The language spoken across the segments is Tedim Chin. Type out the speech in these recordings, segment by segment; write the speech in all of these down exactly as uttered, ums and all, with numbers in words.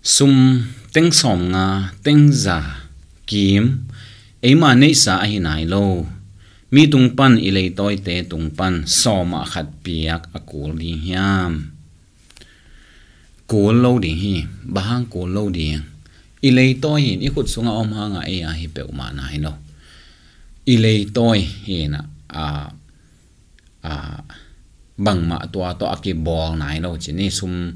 Sum teng sawmnga, teng za kim eima neihsa ahi nai lo. Mi tung pan, i leitawite tung pan sawm ah khat piak a kul ding hiam? Kul lo ding hi. Bang hang kul lo ding? I leitawi hi in, i khut sungah om hangah ei a hi peuhmah nai lo. I leitawi hi in ah, a, a, bangmah tua tawh a kibawl nai lo ci ni. Sum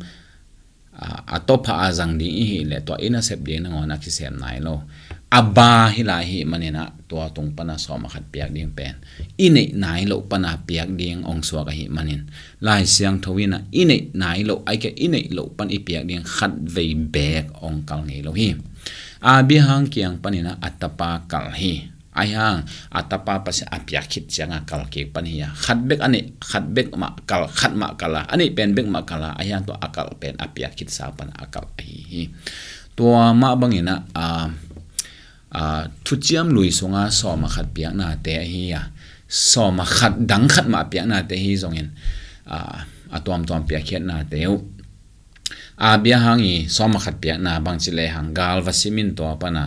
a, a tawpha a zang ding i hih leh tua i nasep ding nangawn a kisem nai lo. A ba hi lai ahih manin ah tua tung pan a sawm ah khat piak ding pen i neih nai loh pan a piak ding hong suak ahih manin, Lai Siangtho in ah i neih nai loh, ahih kei leh i neih loh pan i piak ding khat vei beek hong kal ngei lo hi. Abraham kiang panin ah a tapa kal hi. Ahi hang a tapa Pasian a piak khit ciangin a kal kik pan hi a, khat bek a neih, khat bek mah kal, khat mah kal a, a neih pen bek mah kal a, ahi hang tua a kal pen a piak khitsa pan a kal ahi hi. Tua mah bangin ah, a, a, thuciam lui sunga sawm ah khat piaknate ahi a, sawm ah khat, dang khat mah piaknate hi zongin, a, a tuamtuam piakkhiatnate uh, Abraham i sawm ah khat piakna bang ci lehang, gal va sim in tua pan a,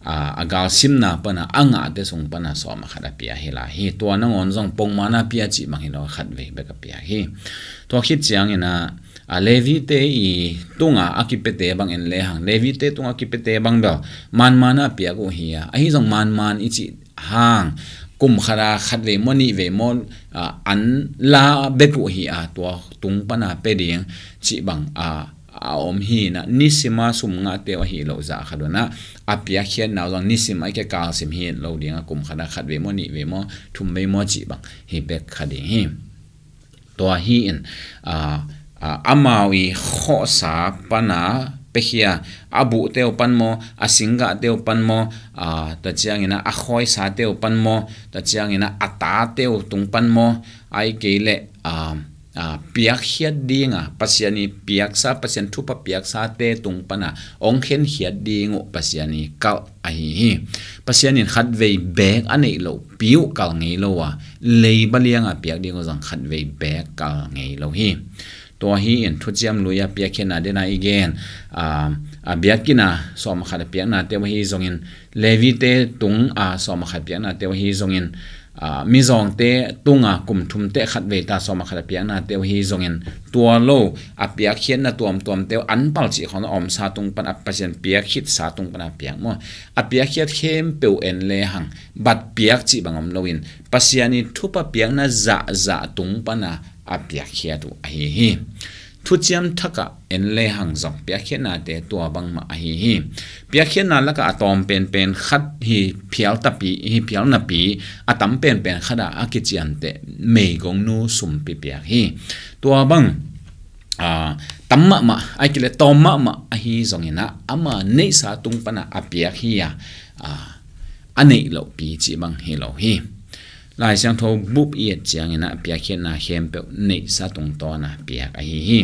a, a gal simna pan a, a ngahte sung pan a sawm ah khat a pia hi lai hi. Tua nangawn zong pongman a pia cih bang hi lo, khat vei bek a pia hi. Tua khit ciangin ah, a, Levite i tunga a kipete bang en lehang, Levite tunga a kipete bang bel manman a piak uh hi a, ahi zong manman i cih hang kum khat a khat vei maw, nih vei maw, a, an la bek uh hi a, tua tung pan a pia ding cih bang a, a om hi in ah, nisim a sum ngahte uh ahi loh zah khat un ah, a piakkhiatna uh zong nisim a, ahih kei leh kal sim hi lo ding a, kum khat a khat vei maw, nih vei maw, thum vei maw cih bang hi bek kha ding hi. Tua hi in, a, a, amau i khawhsa pan a piakhia, a buhte uh pan maw, a singgahte uh pan maw, a, tua ciangin ah a khawisate uh pan maw, tua ciangin ah a tate uh tung pan maw, ahih kei leh, a, a, piakkhiat ding a, Pasian i piaksa, Pasian thupha piaksate tung pan a hong khenkhiat ding uh Pasian i kalh ahi hi. Pasian in khat vei beek a neih loh pi uh kal ngei lo a, leiba liang a piak ding uh zong khat vei beek kal ngei lo hi. Tua hi in thuciam lui a piakkhiatna den a i gen, a, a biakinn a sawm ah khat a piaknate uh ahi zongin, Levite tung a sawm ah khat piaknate uh ahi zongin, a, mizawngte tung a kum thum teh khat vei ta sawm ah khat a piaknate uh ahi zongin, tua lo a piakkhiatna tuamtuamte uh an palcih khawng a omsa tung pan a, Pasian piak khitsa tung pan a piak maw, a piakkhiat khempeuh en lehang bat piak cih bang om loin, Pasian i thupha piakna zahzah tung pan a, a piakkhiat uh ahi hi. Thuciam Thak ah en lehang zong piakkhiatnate tua bangmah ahi hi. Piakkhiatna lakah a tawm penpen khat hi phial tapi, hi phial napi, a tam penpen khat ah a kiciamteh meigongnu sumpi piak hi. Tua bang, a, tam mahmah, ahih kei leh tawm mahmah ahi zongin ah, ama neihsa tung pan a, a piak hi a, a, a neih loh pi cih bang hi lo hi. Lai Siangtho bup i et ciangin ah piakkhiatna khempeuh neihsa tungtawn a piak ahi hi.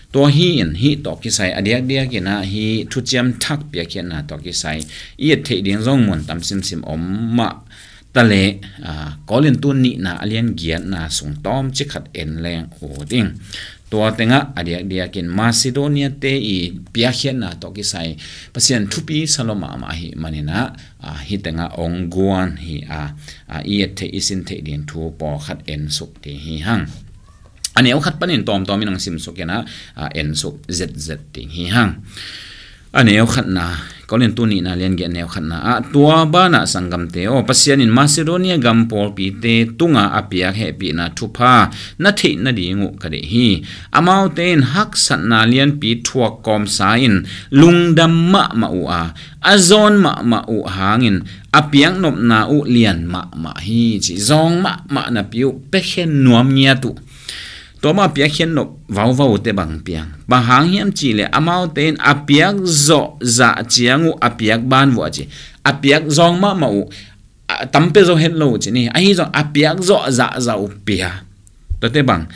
Tua hi in hih tawh kisai a diakdiak in ah hih Thuciam Thak piakkhiatna tawh kisai i et theih ding zong mun tam simsim om mah ta leh, a, Korintu nihna a lian giatna sung tawmcik khat en leng ut ing. Tua tengah a diakdiakin Macedonia-te i piakkhiatna tawh kisai Pasian thupi sa lua mahmah ahih manin ah, a, hih tengah hong guan hi a, a, i et theih i sin theih ding thu pawlkhat en suk ding hi hang. A neu khat panin tawmtawm in hong sim suk in ah, a, en suk zetzet ding hi hang. A neu khatna, Korintu nihna lian giat neu khatna ah, tua banah sanggamte aw, Pasian in Macedonia gam pawlpite tungah a piak hehpihna thupha na theih nading uh ka deih hi. Amaute in haksatna lianpi thuak kawmsa in lungdam mahmah uh a, a zawn mahmah uh hangin a piaknopna uh lian mahmah hi ci. Zawng mahmah napi uh piakhia nuam ngiat uh. Tua mah piakhia nop vauvau te bang piang. Bang hang hiam cihleh amaute in a piak zawh zah ciang uh a piak ban vuah ci. A piak zawng mahmah uh, a tam pia zo het lo uh ci ni. Ahi zong a piak zawh zah zah uh pia. Tuate bang,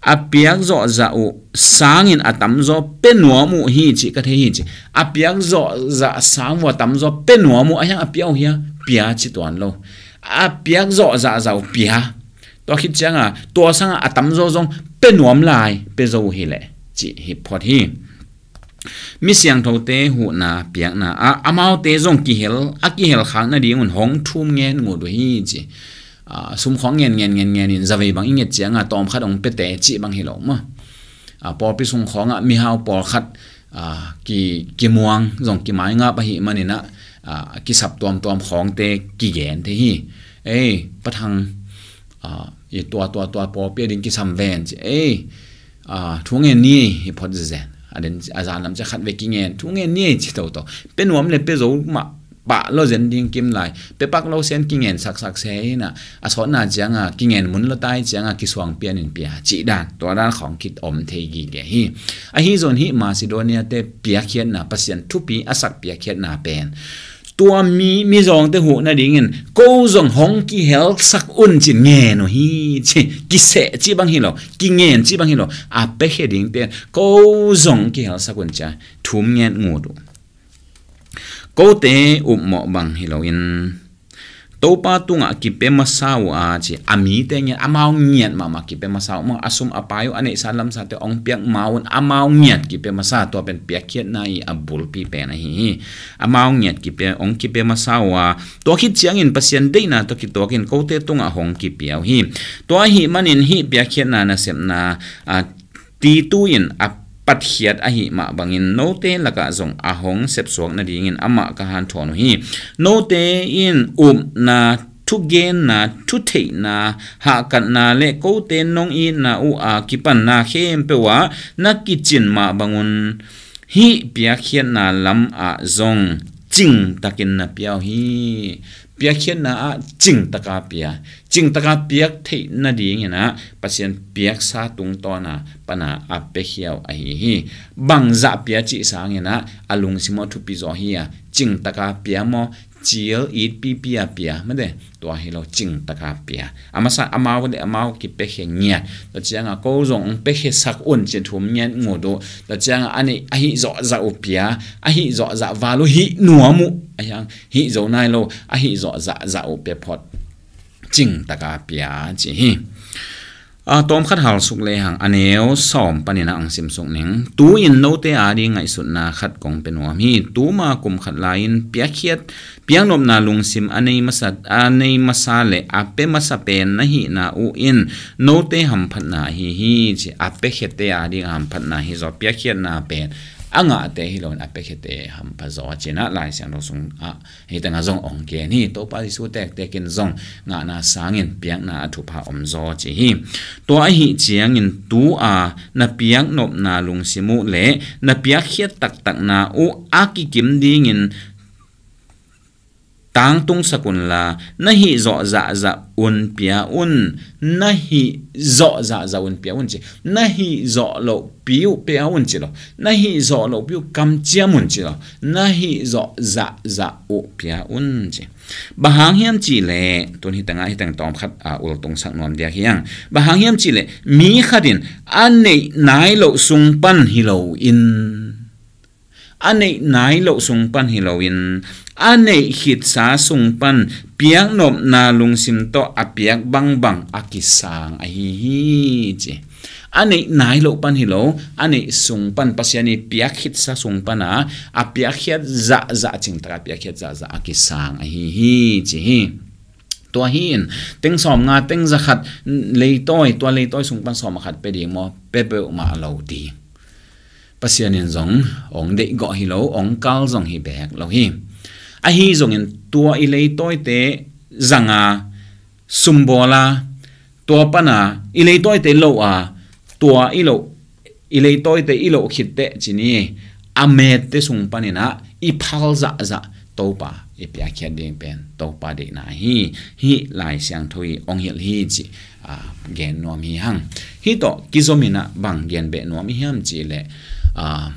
a piak zawh zah uh sangin a tam zaw pia nuam uh hi ci ka thei hi ci. A piak zawh zah sang vua tam zaw pia nuam uh, a hiang a pia uh hia? Pia ci tuan lo. A piak zawh zah zah uh pia. Tua khit cianga tua sanga a tam zaw zong pia nuam lai, pia zo uh hileh ci hi phot hi. Mi siangthote huhna piakna ah amaute zong kihel, a kihel khak nadingun hong thum ngen ngut uh hi ci. Ah, sum khawng ngen ngen ngen ngen in zavei bang i nget cianga tawmkhat hong piate cih bang hi lo maw. Ah, pawlpi sung khawngah mihau pawlkhat, ah, ki, kimuang zong kimaingap ahih maninah, ah, kisap tuamtuam khawngte kigen thei hi. Ei, Pa Thang, ah, i tua tua tua pawlpi a ding kisam ven ci. Ei, ah, thu ngen ni hi phot zezen. A den a zan lam cia khat ve kingen thu ngen ni ci toto. Pe nuam le pe zo mah pah lo zen ding kim lai. Pe pak lo sen kingen saksak se hina. A sawtna cianga kingen mun lo tai cianga kisuang pianin pia cih dan, tua dan khawng kit om thei gige hi. Ahi zon hi Macedonia te piakkhiatna, Pasian thupi a sak piakkhiatna pen tua mi, mizawngte huh nadingin ko zong hong kihelsak un cin ngen uh hi ci. Kiseh ci bang hi lo, kingen ci bang hi lo. A piakhia dingte ko zong kihelsak un cia thum ngen ngut uh. Kote upmawh bang hi loin Topa tungah kipia masa uh a ci. A mite ngiat, amau ngiat mahmah kipia masa uh maw. A sum a pai uh, a neihsa lamsate hong piak ma un amau ngiat kipia masa, tua pen piakkhiatna i a bulpi pen ahi hi. Amau ngiat kipia, hong kipia masa uh a, tua khit ciangin Pasian deihna tawh kituakin kote tungah hong kipia uh hi. Tua ahih manin hih piakkhiatna nasepna, a, Titu in a patkhiat ahih mah bangin note lakah zong a hong sepsuak nadingin amah ka hanthawn uh hi. Note in upna, thugenna, thutheihna, hahkatna le kote nong itna uh a kipanna khempeuh ah na kicin mah bangun hih piakkhiatna lamah zong cingtakin na pia uh hi. Piakkhiatna ah cingtaka pia, cingtaka piak theih nadingin ah Pasian piaksa tungtawna pana a piakhia uh ahi hi. Bangzah pia cih sangin ah a lungsim aw thupi zaw hi a, cingtaka pia maw, cil it pipi a pia mate, tua hi lo, cingtaka pia. A masa amau le amau kipiakhia ngiat. Tua cianga ko zong hong piakhia sak un cin thum ngiat ngut uh. Tua cianga a neih ahi zawhzah uh pia, ahi zawhzah val uh hih nuam uh. A hiang hih zo nai lo, ahi zawhzah zah uh pia phot. Cingtaka pia ci hi. A, tawmkhat halsuk lehang a neu sawm panin a ang simsuk ning. Tu-in note ading ngaihsutna khat kong pe nuam hi. Tuma kum khat lai-in piakkhiat, piaknopna lungsim a nei masa, a nei masa le a pe masa pen na hihna uh in note hamphatna ahi hi ci. A piakkhiate ading a hamphatna hi zaw, piakkhiatna pen a ngahte hi loin a piakkhiate hampha zaw a cina Lai Siangtho sung ah hih tengah zong ong gen hi. Topa Jesu tektekin zong ngahna sangin piakna a thupha om zaw ci hi. Tua ahi ciangin tu-a na piaknopna lungsim uh le na piakkhiat taktakna uh a kikim dingin tangtungsak unla, na hih zawh zahzah un pia un, na hih zawh zahzah un pia un ci, na hih zawh loh pi uh pia un ci lo, na hih zawh loh pi uh kamciam un ci lo, na hih zawh zahzah uh pia un ci. Bang hang hiam cihleh, tun hi tengah hi teng tawm khat a ultungsak nuam diak hiang. Bang hang hiam cihleh, mi khatin a neih nai loh sung pan hi lo in, a neih nai loh sung pan hi loin, a neih khitsa sung pan piaknopna lungsim tawh a piak bangbang a kisang ahi hi ci. A neih nai loh pan hi lo, a neih sung pan, Pasian i piak khitsa sung pana a piakkhiat zahzah, cingtaka piakkhiat zahzah a kisang ahi hi ci hi. Tua hi in, teng sawm nga, teng za khat leitawi, tua leitawi sung pan sawm a khat pe ding maw, pe peuhmah lo ding. Pasian in zong ong deih gawh hi lo, ong kal zong hi beek lo hi. Ahi zongin tua i leitawite zanga sumbawla, tua pana i leitawite lo a, tua i lo, i leitawite i lo khitte cini a mette sung paninah i phal zahzah Topa i piakkhiat ding pen Topa deihna hi. Hih Lai Siangtho i ong hilh hi ci, a, gen nuam hi hang. Hih tawh kizominah bang gen beh nuam i hiam cihleh, a,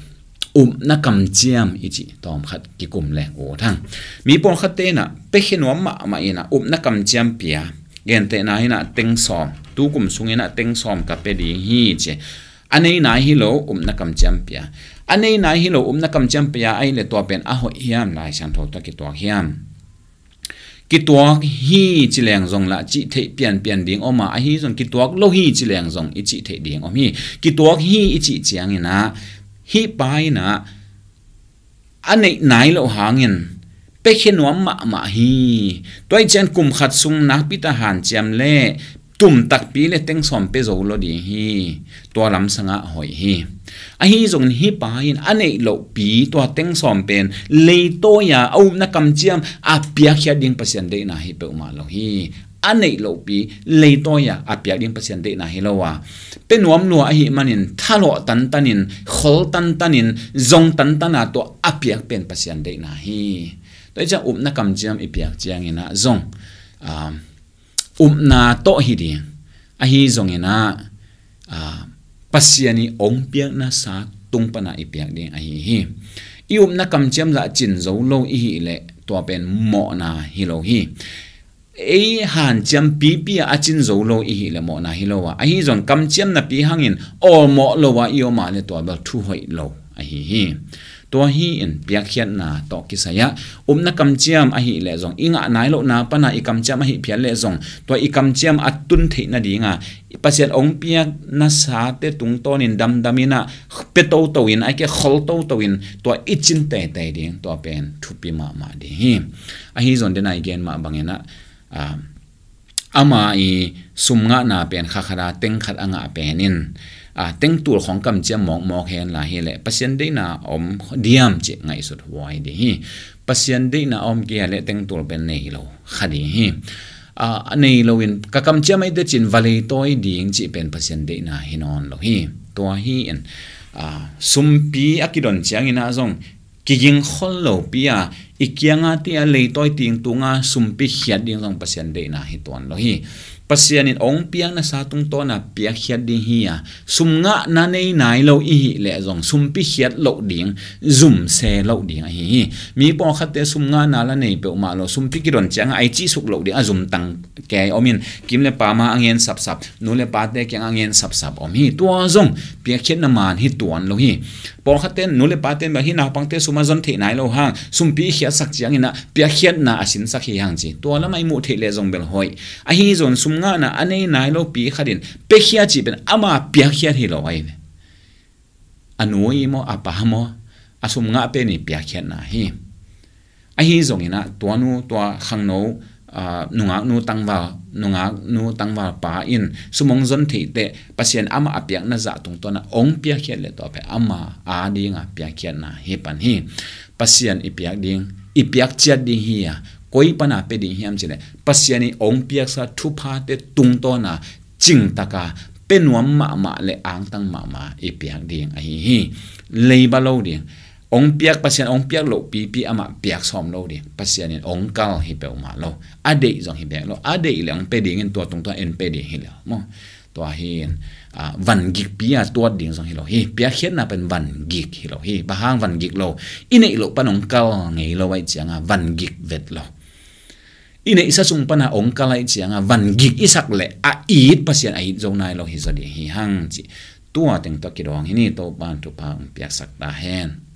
upna kamciam i cih tawmkhat kikum leng ut hang. Mi pawlkhat tenah piakhia nuam mahmah inah upna kamciam pia, gentehna inah teng sawm, tukum sunginah teng sawm ka pe ding hi ci. A nei nai hi lo upna kamciam pia. A nei nai hi lo upna kamciam pia ahih leh tua pen a hoih hiam, Lai Siangtho tawh kituak hiam? Kituak hi ci leng zong lah cih theih pianpian ding om a, ahi zong kituak lo hi ci leng zong i cih theih ding om hi. Kituak hi i cih cianginah hih pa inah a neih nai loh hangin piakhia nuam mahmah hi. Tua ahih ciang kum khat sung nakpi tak hanciam le tum takpi le teng sawm pia zo lo ding hi. Tua lamsangah hoih hi. Ahi zongin hih pa in a neih lohpi tua teng sawm pen leitawi-a a upna kamciam a piakkhiat ding Pasian deihna hi peuhmah lo hi. A neih lohpi leitawi-a a piak ding Pasian deihna hi lo a, pia nuam lua ahih manin thalawh tantanin, khol tantanin, zong tantana tua a piak pen Pasian deihna hi. Tua ahih ciang upna kamciam i piak ciangin ah zong, ah, upna tawh hi ding. Ahi zongin ah, ah, Pasian i hong piakna sa tung pana i piak ding ahi hi. I upna kamciam zah cin zo lo i hih leh tua pen mawhna hi lo hi. Ei hanciam pipi a a cin zo lo i hih leh mawhna hi lo a, ahi zong kamciam napi hangin awlmawh lo a i om a le tua bel thu hoih lo ahi hi. Tua hi in piakkhiatna tawh kisai-ah upna kamciam ahih leh zong i ngah nai lohna pana i kamciam ahih phial leh zong tua i kamciam a tun theih nadinga Pasian hong piak nasate tungtawnin damdamin ah pia toto in, ahih kei leh khol toto in tua i cin teitei ding, tua pen thupi mahmah ding hi. Ahi zong den a i gen mah bangin ah, ah, ama i sum ngahna pen kha khat a teng khat a ngah pen in, ah, teng tul khawng kamciam mawkmawk hen la hi leh Pasian deihna om diam cih ngaihsut huai ding hi. Pasian deihna om kei a leh teng tul pen nei lo kha ding hi. Ah, a nei loin ka kamciam ahih teh cin va leitawi ding cih pen Pasian deihna hi nawn lo hi. Tua hi in, ah, sumpi a kidon ciangin ah zong kiging khol lopi a i kianga te a leitawi ting tunga sumpi khiat ding zong Pasian deihna hi tuan lo hi. Pasian in hong piakna sa tungtawna piakkhiat ding hi a, sum ngahna nei nai lo i hih leh zong sumpi khiat loh ding, zum se loh ding ahi hi. Mi pawlkhatte sum ngahna la nei peuhmah lo, sumpi kidon cianga a i cihsuk loh ding a zum tang kei om in, kim le pa ma a ngen sapsap, nu le pate kiang a ngen sapsap om hi. Tua zong piakkhiatna man hi tuan lo hi. Pawlkhatte nu le pate bel hih naupangte sum a zon theih nai lo hang sumpi i khiatsak ciangin ah piakkhiatna a sinsak hi hang ci. Tua lamah i muh theih leh zong bel hoih. Ahi zong sum ngahna a nei nai lopi khat in piakhia cih pen ama piakkhiat hi lo ahi ve. A nu i maw, a pa maw, a sum ngah pen i piakkhiatna hi. Ahi zongin ah tua nu, tua khangno, ah, nungaknu tangval, nungaknu tangval pa in sum hong zon theih teh Pasian amah a piakna zah tungtawna hong piakkhiat leh tua pen ama a dinga piakkhiatna hi pan hi. Pasian i piak ding, i piak ciat ding hi a, koi pana pia ding hiam cih leh Pasian i hong piaksa thuphate tungtawna cingtaka pia nuam mahmah le angtang mahmah i piak ding ahi hi. Leiba lo ding. Hong piak, Pasian hong piak loh pipi amah piak sawm lo ding. Pasian in hong kal hi peuhmah lo. A deih zong hi bek lo. A deih le hong pia dingin tua tungtawn in pia ding hi lo maw. Tua hi in, ah, van gikpi a tuat ding zong hi lo hi. Piakkhiatna pen van gik hi lo hi. Bang hang van gik lo? I neih loh pan hong kal ngei lo ahih cianga van gik vet lo. I neihsa sung pana hong kal ahih cianga van gik i sak leh a it Pasian a it zo nai lo hi zaw ding hi hang ci. Tua teng tawh kidawng hi ni. Topa'n thupha hong piaksak ta hen.